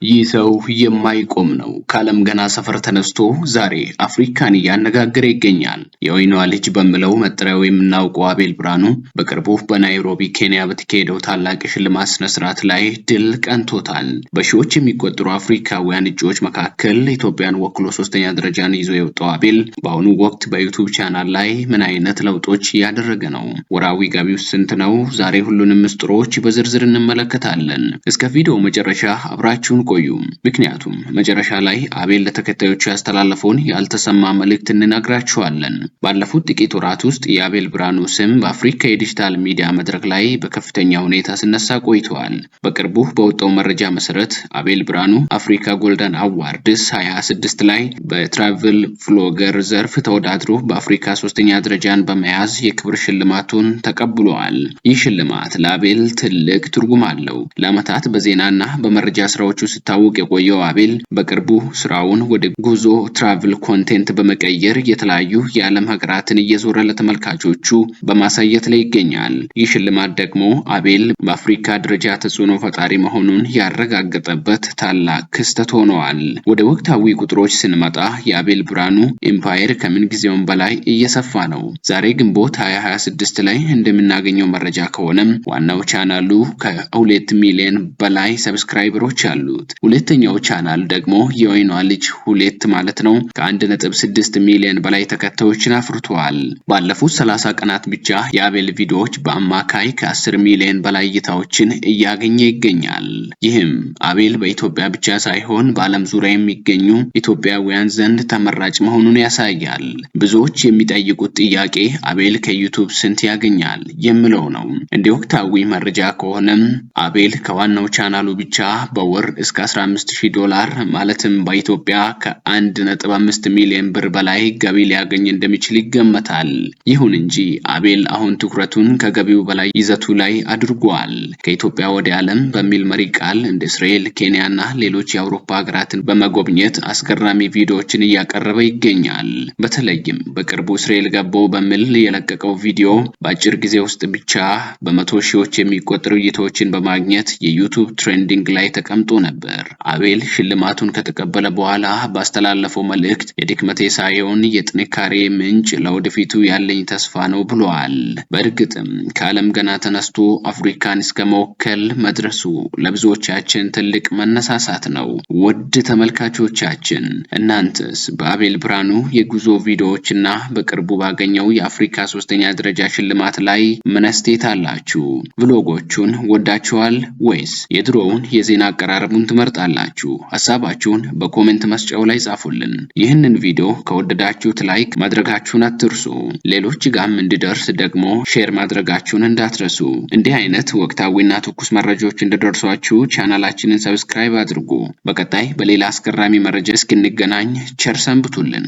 ይህ ሰው የማይቆም ነው። ከዓለም ገና ሰፈር ተነስቶ ዛሬ አፍሪካን እያነጋገረ ይገኛል። የወይኗ ልጅ በሚለው መጠሪያው የምናውቀው አቤል ብርሃኑ በቅርቡ በናይሮቢ ኬንያ በተካሄደው ታላቅ የሽልማት ስነስርዓት ላይ ድል ቀንቶታል። በሺዎች የሚቆጠሩ አፍሪካውያን እጩዎች መካከል ኢትዮጵያን ወክሎ ሶስተኛ ደረጃን ይዞ የወጣው አቤል በአሁኑ ወቅት በ YouTube channel ላይ ምን አይነት ለውጦች እያደረገ ነው? ወራዊ ገቢው ስንት ነው? ዛሬ ሁሉንም ምስጢሮች በዝርዝር እንመለከታለን። እስከ ቪዲዮ መጨረሻ አብራችሁን ቆዩ። ምክንያቱም መጨረሻ ላይ አቤል ለተከታዮቹ ያስተላለፈውን ያልተሰማ መልእክት እንነግራችኋለን። ባለፉት ጥቂት ወራት ውስጥ የአቤል ብርሃኑ ስም በአፍሪካ የዲጂታል ሚዲያ መድረክ ላይ በከፍተኛ ሁኔታ ሲነሳ ቆይተዋል። በቅርቡ በወጣው መረጃ መሰረት አቤል ብርሃኑ Africa Golden Awards 26 ላይ በ travel vlogger ዘርፍ ተወዳድሮ በአፍሪካ ሶስተኛ ደረጃን በመያዝ የክብር ሽልማቱን ተቀብሏል። ይህ ሽልማት ለአቤል ትልቅ ትርጉም አለው። ለዓመታት በዜናና በመረጃ ስራዎቹ ሲታወቅ የቆየው አቤል በቅርቡ ስራውን ወደ ጉዞ travel content በመቀየር የተለያዩ የዓለም ሀገራትን እየዞረ ለተመልካቾቹ በማሳየት ላይ ይገኛል። ይህ ሽልማት ደግሞ አቤል በአፍሪካ ደረጃ ተጽዕኖ ፈጣሪ መሆኑን ያረጋገጠበት ታላቅ ክስተት ሆነዋል። ወደ ወቅታዊ ቁጥሮች ስንመጣ የአቤል ብርሃኑ empire ከምን ጊዜውም በላይ እየሰፋ ነው። ዛሬ ግንቦት 2026 ላይ እንደምናገኘው መረጃ ከሆነም ዋናው ቻናሉ ከ2 ሚሊዮን በላይ subscriber ኦች አሉት። ሁለተኛው ቻናል ደግሞ የወይኗ ልጅ ሁለት ማለት ነው ከ1.6 ሚሊዮን በላይ ተከታዮችን አፍርቷል። ባለፉት 30 ቀናት ብቻ የአቤል ቪዲዮዎች በአማካይ ከ10 ሚሊዮን በላይ እይታዎችን እያገኘ ይገኛል። ይህም አቤል በኢትዮጵያ ብቻ ሳይሆን በዓለም ዙሪያ የሚገኙ ኢትዮጵያውያን ዘንድ ተመራጭ መሆኑን ያሳያል። ብዙዎች የሚጠይቁት ጥያቄ አቤል ከ YouTube ስንት ያገኛል የሚለው ነው። እንደ ወቅታዊ መረጃ ከሆነም አቤል ከዋናው ቻናሉ ብቻ በወር እስከ 15,000 ዶላር ማለትም በኢትዮጵያ ከ1.5 ሚሊዮን ብር በላይ ገቢ ሊያገኝ እንደሚችል ይገመታል። ይሁን እንጂ አቤል አሁን ትኩረቱን ከገቢው በላይ ይዘቱ ላይ አድርጓል። ከኢትዮጵያ ወደ ዓለም በሚል መሪ ቃል እንደ እስራኤል፣ ኬንያ እና ሌሎች የአውሮፓ ሀገራትን በመጎብኘት አስገራሚ ቪዲዮዎችን እያቀረበ ይገኛል። በተለይም በቅርቡ እስራኤል ገባሁ በሚል የለቀቀው ቪዲዮ በአጭር ጊዜ ውስጥ ብቻ በመቶ ሺዎች የሚቆጠሩ እይታዎችን በማግኘት የ YouTube trending ላይ ተቀምጦ ነበር። አቤል ሽልማቱን ከተቀበለ በኋላ ባስተላለፈው መልእክት የድክመቴ ሳይሆን የጥንካሬ ምንጭ፣ ለወደፊቱ ያለኝ ተስፋ ነው ብሏል። በእርግጥም ከዓለም ገና ተነስቶ አፍሪካን እስከ መወከል መድረሱ ለብዙዎቻችን ትልቅ መነሳሳት ነው። ውድ ተመልካቾቻችን፣ እናንተስ በአቤል ብርሃኑ የጉዞ ቪዲዮዎች እና በቅርቡ ባገኘው የአፍሪካ ሶስተኛ ደረጃ ሽልማት ላይ ምን አስተያየት አላችሁ? Vlog ኦቹን ወዳችኋል ወይስ የድሮውን የዜና አቀራረቡን ትመርጣላችሁ? ሀሳባችሁን በ comment መስጫው ላይ ጻፉልን። ይህንን ቪዲዮ ከወደዳችሁት like ማድረጋችሁን አትርሱ። ሌሎች ጋም እንዲደርስ ደግሞ share ማድረጋችሁን እንዳትረሱ። እንዲህ አይነት ወቅታዊና ትኩስ መረጃዎች እንዲደርሷችሁ ቻናላችንን subscribe አድርጉ። በቀጣይ በሌላ አስገራሚ መረጃ እስክንገናኝ ቸር ሰንብቱልን።